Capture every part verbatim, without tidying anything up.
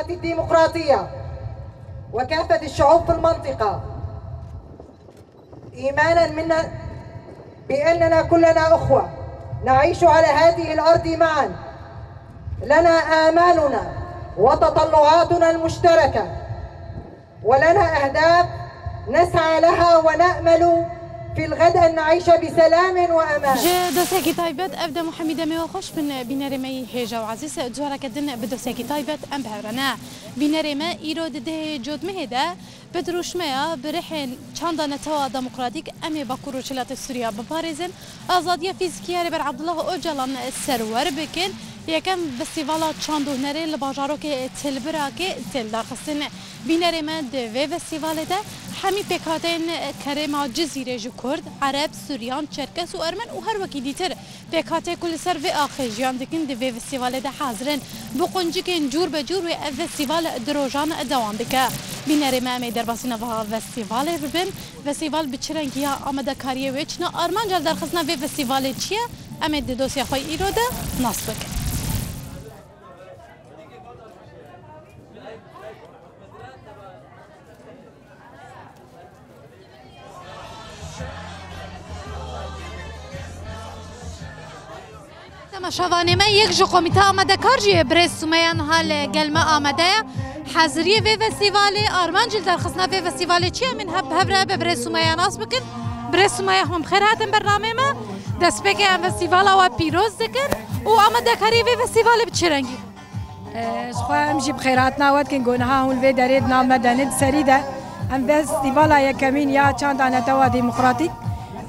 الديمقراطية وكافة الشعوب في المنطقة، إيمانا منا بأننا كلنا أخوة نعيش على هذه الأرض معا، لنا آمالنا وتطلعاتنا المشتركة، ولنا أهداف نسعى لها ونأمل في الغد أن نعيش بسلام وأمان. Ji dosyekî taybet, ev dem û hemî demê we xweş bin, bînerê me yî hêja û ezîz, careke din bi dosyekî taybet em bi hev re ne. Bînerê me îro di dehê Cotmehê de bi dirûşmeya bi rihên çanda netewa demokratîk em ê Bakur Rojhilatê Sûriya biparêzin, azadiya fîzîkî ya Rêber Abdullah Ocalan serwer bikin, yekem festîvala çand û hunerê li bajarokê Tilbirakê tê lidarxistin. Bînerê me di vê festîvalê de hemî pêkhateyên kerêma Cizîrê ji Kurd, Ereb, Suryan, Çerkes û Ermen û her wekî dîtir pêkhateyê ku li ser vê axê jiyan dikin di vê festîvalê de hazir in. Bi quncikên cûr be cûr wê ev festîval di rojan dewam bike. Bînerê me em ê derbasî nava festîvalê bibin. Festîval bi çi rengî ya, amadekariyê wê çi ne? Armanca lidarxistina vê festîvalê çi ye? Em ê di dosya xwe îro de nas bikin. Temaşevanê me, yek ji komîte amadekar jî ye, birêz Sumeya niha li gel me amade ye. Heziriyê vê festîvalê, armanc li derxistina vê festîvalê çi ye? Min hev, hev re bi birêz Sumeya nas bikin. Birêz Sumeya, hûn bi xêr hatin bernameyê me. Destpêkê em festîvala we pîroz dikin û amadekarî vê festîvalê bi çi rengî bû? Ji xwe em jî bi xêrhatina we dikin ku niha hûn vê derê di nav me de ne, di serî de em festîvala yekemîn ya çanda netewa demokratîk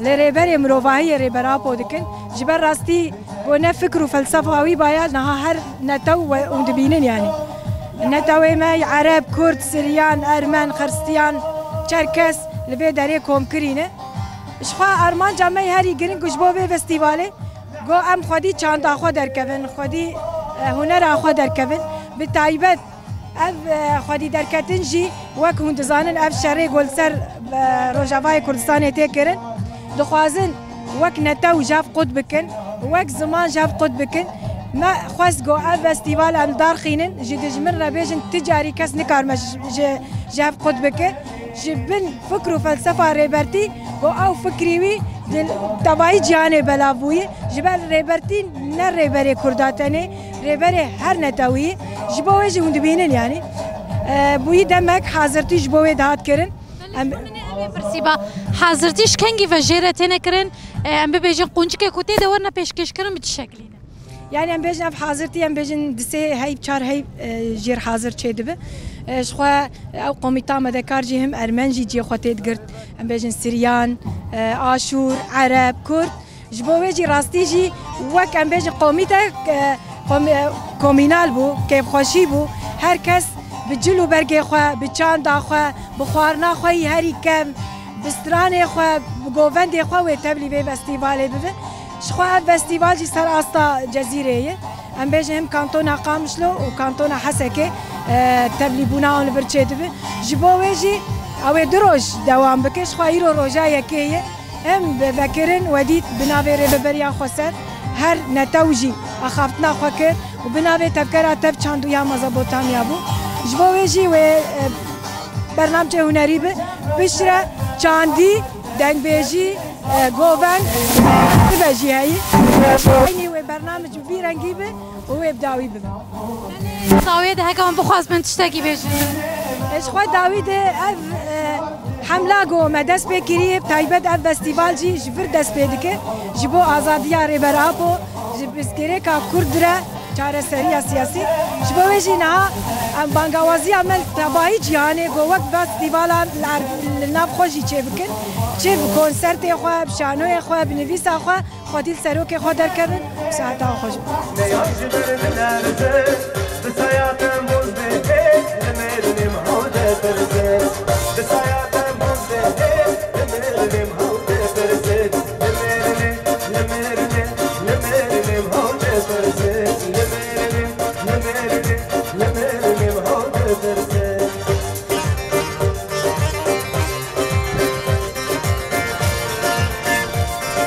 li rêberê mirovahiyê Rêber Apo dikin. Ji ber rastî ku ne fikr û felsefa wî baya niha her netew we hûn dibînin, yanî netewê me Ereb, Kurd, Siryan, Ermen, Xirstiyan, Çerkes li vê derê kom kirîne. Ji xwe armanca me herî giring ku ji bo vê festîvalê Go em xwedî çanda xwe derkevin, xwedî, e, hunera xwe derkevin. Bi taybet ev, e, xwedî derketin jî, wek hûn dizanin, ev şerê ku li ser, e, Rojavayê Kurdistanê tê kirin. Dixwazin wek netew ji hev qut bikin, wek ziman ji hev qut bikin. Me xwest ku ev festîval em darxînin, ji dijmin re bêjin, ti carî kes nikarime ji, ji, ji hev qut bike. Ji bin fikr û felsefa Rêbertî ku ew fikrî wî di tevayî cîhanê belav bûyî, ji ber Rêbertî ne rêberê Kurda tenê, rêberê her netewî, ji bo wê jî hûn dibînin, yanî, e, bûyî demek hazirtî ji bo wê dihat kirin. Em Min ê em ê pirsî ba, hazirtî ji kengî ve jê re têne kirin, e, em bibêjin quncikê ku tê de werine pêşkêşkirin bi çi şeklî ne? Yani em bêjin ev hazirtî, em bêjin di sê heyb, çar heyb, e, jêr hazir çêdibe. E, ji xwe ew komîta amadekar jî him Ermen jî cihê xwe tê digirt. Em bêjin Siryan, e, Aşûr, Ereb, Kurd. Ji bo wê jî rastî jî wek em bêjin komîte, e, kom-, e, komînal bû, kêfxweşî bû. Her kes bi cil û bergê xwe, bi çanda xwe, bi xwarina xwe yî herî kevn, bi stranê xwe, bi govendê xwe wê tevlî vê festîvalê bibe. Ji xwe ev festîval jî ser asta Cezîrê ye. Em bêjin him kantona Qamişlo û kantona Hesekê, e, tevlîbûna wan li vir çêdibe. Ji bo wê jî ew ê du roj dewam bike. Ji xwe îro roja yekê ye. Em bi vekirin we dît bi navê Rêveberiya Xweser her netew jî axaftina xwe kir û bi navê Tevgera Tev Çand û ya Mezopotamya bû. Ji bo wê jî wê, e, bernamçê hunerî bi, piştre çandî, dengbêjî, e, govend, dibe jî heyî. Eynî wê bernamij bi vî rengî bi û wê bi dawî bibe. Dawiyê de heke wan bixwazibin tiştekî bêjin. Ji xwe dawî de ev, e, hemla ku me dest pê kiriye, bi taybet ev festîval jî ji vir dest pê dike. Ji bo azadiya Rêber Apo, ji pirsgirêka Kurd re çareseriya siyasî. Ji bo wê jî niha em bangawaziya me li tevahî cîhanê ku wek festîvala li er-, li nav xwe jî çêbikin. Çi bi konsertê xwe, bi şanoyê xwe, bi nivîsa xwe, xwedî li serokê xwe derkevin, siheta xwe ji. Neyan ji ber bilerze, bi saya tembûz bê, hê, li mêrnê min hewde pirse. Bi saya tembûz bê, hê, li mêrnê min hewde pirse. Li mêrnê, li mêrnê, li mêrnê min hewde pirse. Li mêrnê, li mêrnê, li mêrnê min hewde pirse.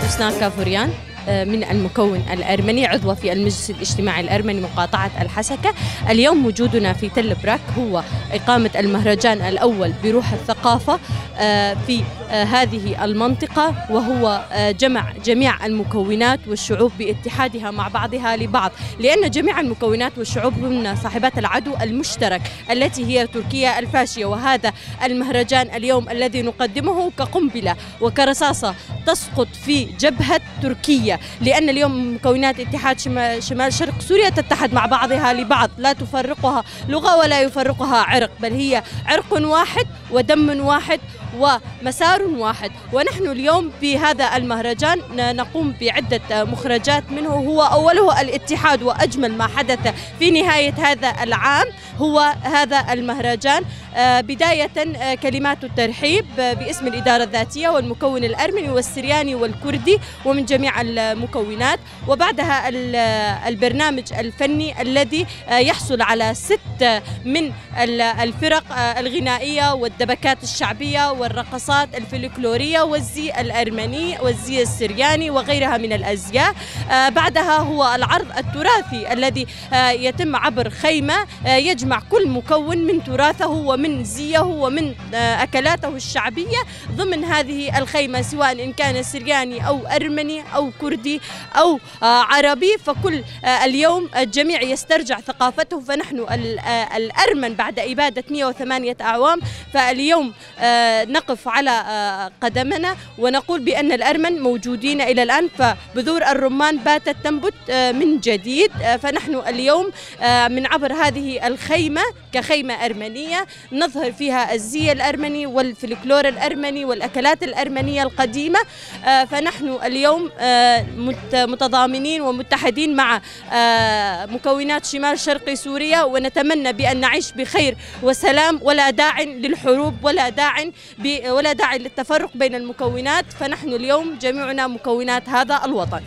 Husna Kafuryan. من المكون الأرمني، عضوة في المجلس الاجتماعي الأرمني مقاطعة الحسكة. اليوم وجودنا في تل براك هو إقامة المهرجان الأول بروح الثقافة، آه، في، آه، هذه المنطقة، وهو، آه، جمع جميع المكونات والشعوب باتحادها مع بعضها لبعض، لأن جميع المكونات والشعوب هن صاحبات العدو المشترك التي هي تركيا الفاشية. وهذا المهرجان اليوم الذي نقدمه كقنبلة وكرصاصة تسقط في جبهة تركيا، لأن اليوم مكونات اتحاد شما-، شمال شرق سوريا تتحد مع بعضها لبعض، لا تفرقها لغة ولا يفرقها عرق، بل هي عرق واحد ودم واحد ومسار واحد. ونحن اليوم في هذا المهرجان ن-، نقوم بعدة مخرجات، منه هو أولها الاتحاد، وأجمل ما حدث في نهاية هذا العام هو هذا المهرجان. آه، بداية، آه، كلمات الترحيب، آه، باسم الإدارة الذاتية والمكون الأرمني والسرياني والكردي ومن جميع المكونات، وبعدها ال-، آه، البرنامج الفني الذي، آه، يحصل على ست من ال-، الفرق، آه، الغنائية والدبكات الشعبية والرقصات الفلكلورية والزي الأرمني والزي السرياني وغيرها من الأزياء. آه، بعدها هو العرض التراثي الذي آه، يتم عبر خيمة، آه، يجمع كل مكون من تراثه ومن زيه ومن، آه، أكلاته الشعبية ضمن هذه الخيمة، سواء إن كان سرياني أو أرمني أو كردي أو، آه، عربي، فكل، آه، اليوم الجميع يسترجع ثقافته. فنحن ال-، آه، الأرمن بعد إبادة مئة وثمانية أعوام، فاليوم آه، نقف على، آه، قدمنا ونقول بأن الأرمن موجودين إلى الآن، فبذور الرمان باتت تنبت، آه، من جديد. آه، فنحن اليوم، آه، من عبر هذه الخيمة كخيمة أرمنية نظهر فيها الزي الأرمني والفلكلور الأرمني والأكلات الأرمنية القديمة. آه، فنحن اليوم، آه، مت-، متضامنين ومتحدين مع، آه، مكونات شمال شرقي سوريا، ونتمنى بأن نعيش بخير وسلام، ولا داع للحروب، ولا داع ب-، ولا داعي للتفرق بين المكونات، فنحن اليوم جميعنا مكونات هذا الوطن.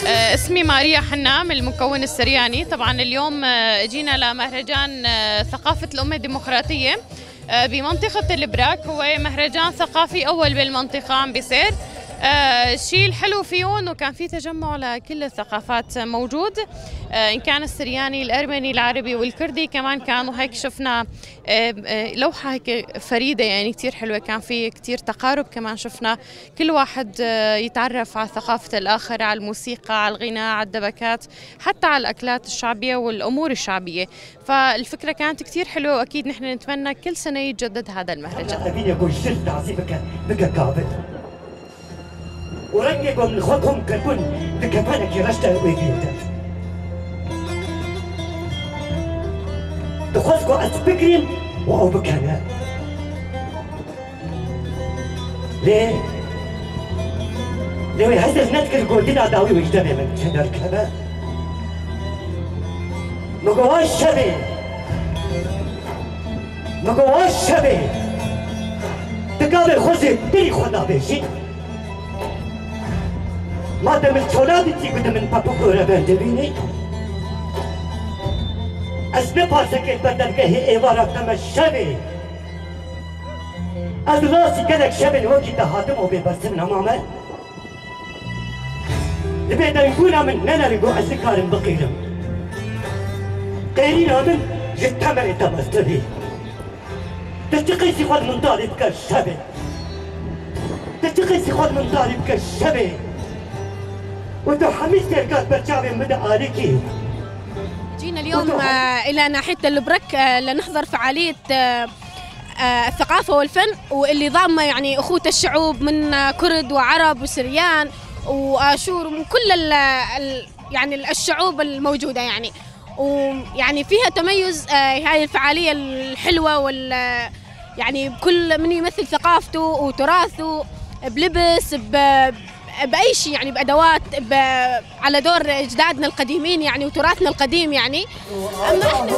آه، اسمي ماريا حنام، المكون السرياني. طبعًا اليوم، آه، جينا لمهرجان، آه، ثقافة الأمة الديمقراطية. آه، بمنطقة البراك، هو مهرجان ثقافي أول بالمنطقة عم بيصير. آه، الشيء الحلو فيه إنه كان في تجمع لكل الثقافات موجود. آه، إن كان السرياني، الأرمني، العربي والكردي كمان كانوا هيك شفنا، آه، آه، لوحة هيك فريدة، يعني كتير حلوة، كان في كتير تقارب كمان شفنا. كل واحد، آه، يتعرف على ثقافة الآخر، على الموسيقى، على الغناء، على الدبكات، حتى على الأكلات الشعبية والأمور الشعبية. فالفكرة كانت كتير حلوة، وأكيد نحن نتمنى كل سنة يتجدد هذا المهرجان. Evînê ku ji dazî bike, bike kavil. Û rengê ku min xwe kom kirbûn, di kefenekî reş de wê bîn de. Dixwest ku ez bigirîm û ew bikene. Lê, lê wê hezir nedikir gotina dawî wê ji demê min çi derkeve. Min got, "Wa şevê, min got, wa şevê, tu gavê xwe zêtirî xwe nabêjî." Ma te min çola dîtî ku tu min pepûk û revendê bînî? Ez ne parsekê li ber dergehê êvara te me şevê. Ez rastî gelek şevên wekî te hatim û bêbersiv nemame. Li bêdengbûna min nenere ku ez nikarim biqîrim. Qêrîna min ji temerê te mestir bî. Tu çi qeysî xwe li min dalê dike şevê? Tu çi qeysî xwe li min dalê dike şevê? Û tu hemî sêrgat ber çavên min de alîkî. جينا اليوم، آه، إلى ناحية البرك، آه، لنحضر فعالية، آه، آه، الثقافة والفن، واللي ضامة يعني أخوة الشعوب من، آه، كرد وعرب وسريان وآشور ومن كل ال-، ال-، يعني الشعوب الموجودة يعني. ويعني فيها تميز، آه، هاي الفعالية الحلوة وال-، يعني بكل من يمثل ثقافته وتراثه بلبس، ب-، بأي شيء، يعني بأدوات، ب-، على دور أجدادنا القديمين يعني وتراثنا القديم يعني. أما إحنا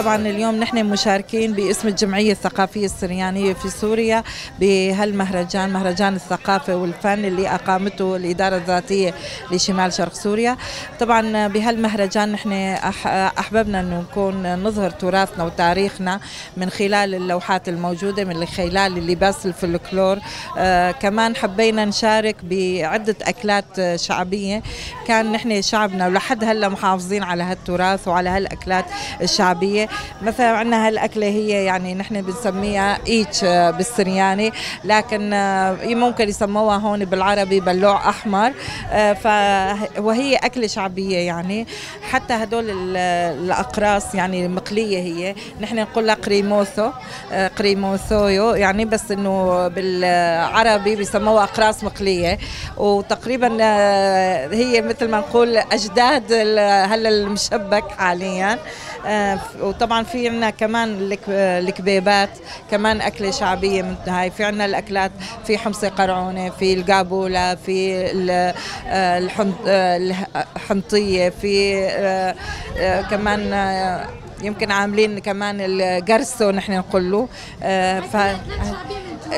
طبعًا اليوم نحن مشاركين باسم الجمعية الثقافية السريانية في سوريا بهالمهرجان، مهرجان الثقافة والفن اللي أقامته الإدارة الذاتية لشمال شرق سوريا. طبعًا بهالمهرجان نحن أح-، أحببنا إنه نكون نظهر تراثنا وتاريخنا من خلال اللوحات الموجودة، من خلال اللباس الفلكلور. آه، كمان حبينا نشارك بعدة أكلات شعبية. كان نحن شعبنا ولحد هلأ محافظين على هالتراث وعلى هالأكلات الشعبية. مثلًا عنا هالأكلة هي، يعني، نحن بنسميها إيتش، آه، بالسرياني، لكن، آه، ممكن يسموها هون بالعربي بلوع أحمر. آه، ف-، وهي أكلة شعبية، يعني. حتى هدول ال-، الأقراص، يعني، مقلية هي. نحن نقول لها قريموثو، آه، قريموثويو، يعني، بس إنه بالعربي بيسموها أقراص مقلية. وتقريبًا، آه، هي مثل ما نقول أجداد ال-، هلا المشبك حاليًا. آه، وطبعًا في عنا كمان الك-، الكبيبات، كمان أكلة شعبية من هاي. في عنا الأكلات، في حمصة قرعونة، في القابولة، في ال-، آه، الحن-، آه، الح-، حنطية، في، آه، آه، كمان، آه، يمكن عاملين كمان القرسو، نحن نقول له. آه، ف-،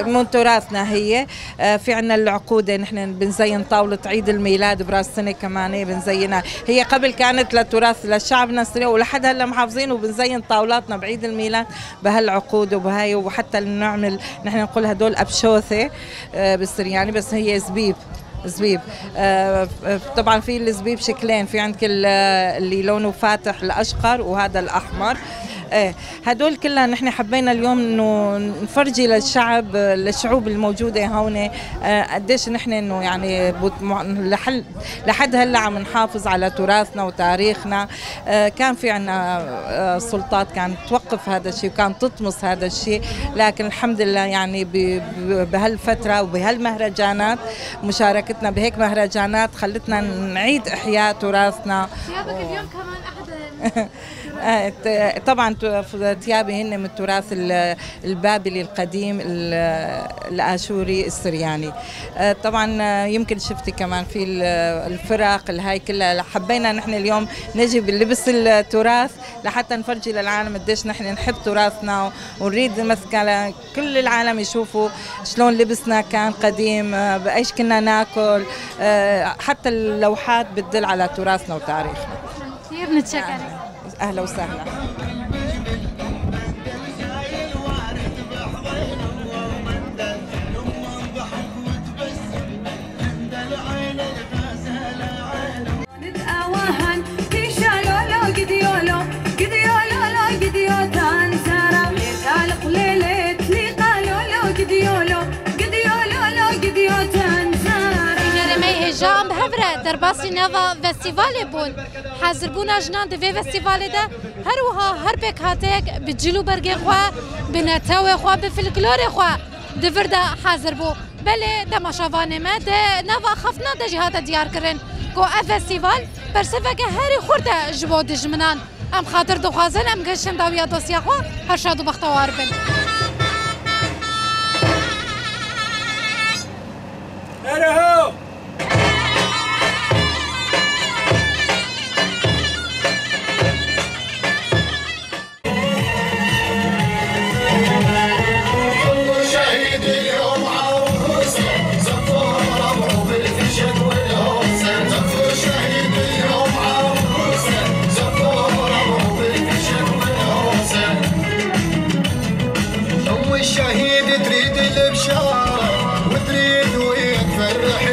من تراثنا هي. آه، في عنا العقودة، نحن بنزين طاولة عيد الميلاد براس سنة كمان بنزينها. هي قبل كانت لتراث لشعبنا السوري، ولحد هلا محافظين وبنزين طاولاتنا بعيد الميلاد بهالعقود وبهاي، وحتى نعمل، نحن نقول هدول أبشوثة، آه، بالسرياني، بس هي زبيب. زبيب. آه، طبعًا في الزبيب شكلين، في عندك ال-، اللي لونه فاتح الأشقر وهذا الأحمر. إيه، هدول كلها نحن حبينا اليوم إنه نفرجي للشعب، للشعوب الموجودة هون، آه، قديش نحن إنه يعني بت-، مع-، لحل-، لحد هلأ عم نحافظ على تراثنا وتاريخنا. آه، كان في عنا، آه، سلطات كانت توقف هذا الشيء وكانت تطمس هذا الشيء، لكن الحمد لله يعني ب-، ب-، بهالفترة وبهالمهرجانات، مشاركتنا بهيك مهرجانات خلتنا نعيد إحياء تراثنا. ثيابك اليوم كمان أحد آه، ت-، طبعًا ت-، ف-، ثيابي هن من التراث ال-، البابلي القديم، ال-، الآشوري السرياني. آه، طبعًا، آه، يمكن شفتي كمان في ال-، الفرق الهاي كلها. حبينا نحن اليوم نجي بنلبس التراث لحتى نفرجي للعالم قديش نحن نحب تراثنا، ونريد نمثله كل العالم يشوفوا شلون لبسنا كان قديم، آه، بإيش كنا ناكل، آه، حتى اللوحات بتدل على تراثنا وتاريخنا. كثير نتشكرك. أهلا وسهلا. نتأوهن تيشا لولو قديولو، قديولو لو قديو تانزارا. ليتالق ليلة تليقا لولو قديولو، قديولو لو قديو تانزارا. Înerê me yê hêja em bi hev re derbasî nava festîvalê bûn. Hazirbûna jinan di vê festîvalê de her wiha her pêkhateyek bi cil û bergê xwe, bi netewê xwe, bi folklorê xwe di vir de hazir bû. Belê, dema şavanê me di nava axaftina de jî hate diyarkirin ku ev festîval bersiveke herî xurt e ji bo dijminan. Em xatir dixwazin em gihiştin dawiya dostiya xwe, her şad û bextewar bin. أم الشهيد تريد البشارة وتريد ويا تفرح